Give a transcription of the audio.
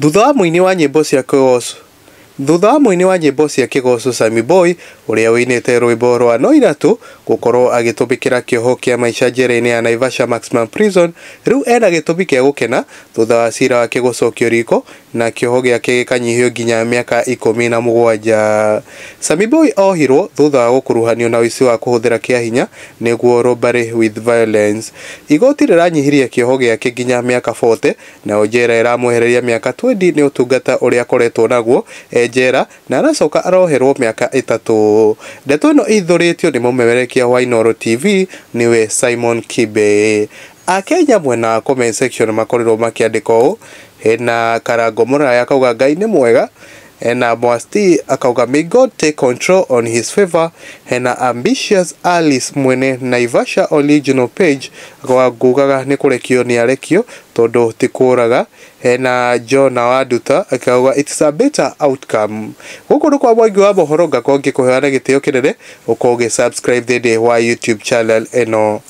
Thutha wa mũini wa nyĩmbo cia kĩgoco Thutha wa mũini wa nyĩmbo cia kĩgoco Sammy Boy ũrĩa ũinĩte rwĩmbo rwa No Iratũ gũkorwo agĩtũmĩkĩra kĩoho kĩa maica njera-inĩ ya Naivasha Maximum Prison, rĩu ena gĩtũmi gĩa gũkena thutha wa cira wake gũcokio riko na kĩoho gĩake gĩkanyihio nginya mĩaka 17. Sammy Boy ohirwo thutha wa gũkuruhanio na ũici wa kũhũthĩra kĩa hinya nĩguo robbery with violence. Igoti rĩranyihirie kĩoho gĩake nginya mĩaka 40 nayo njera ĩramwehereria mĩaka 20 nĩ ũtungata ũrĩa akoretwo naguo e njera na aracoka aroherwo mĩaka 3. Ndeto ĩno ĩithũrĩtio nĩ mũmemerekia wa Inooro TV nĩwe Simon Kibe. Akenya mwena wa comment section makorirwo makĩandĩka ũũ, hena Karango Mũraya akauga Ngai nĩ mwega, hena Mwasti akauga may God take control on his favor, hena Ambitious Alice mwene Naivasha original page akauga ngugaga nĩ kũrekio nĩ arekio tondũ ti kũraga, hena Jona Wanduta akauga it's a better outcome. Gũkũ nĩ kwa Mwangi wa mohoro, ngakorwo ngĩkũheana gĩtĩo kĩnene ũkorwo ũgĩ subscribe thĩinĩ wa YouTube channel ĩno.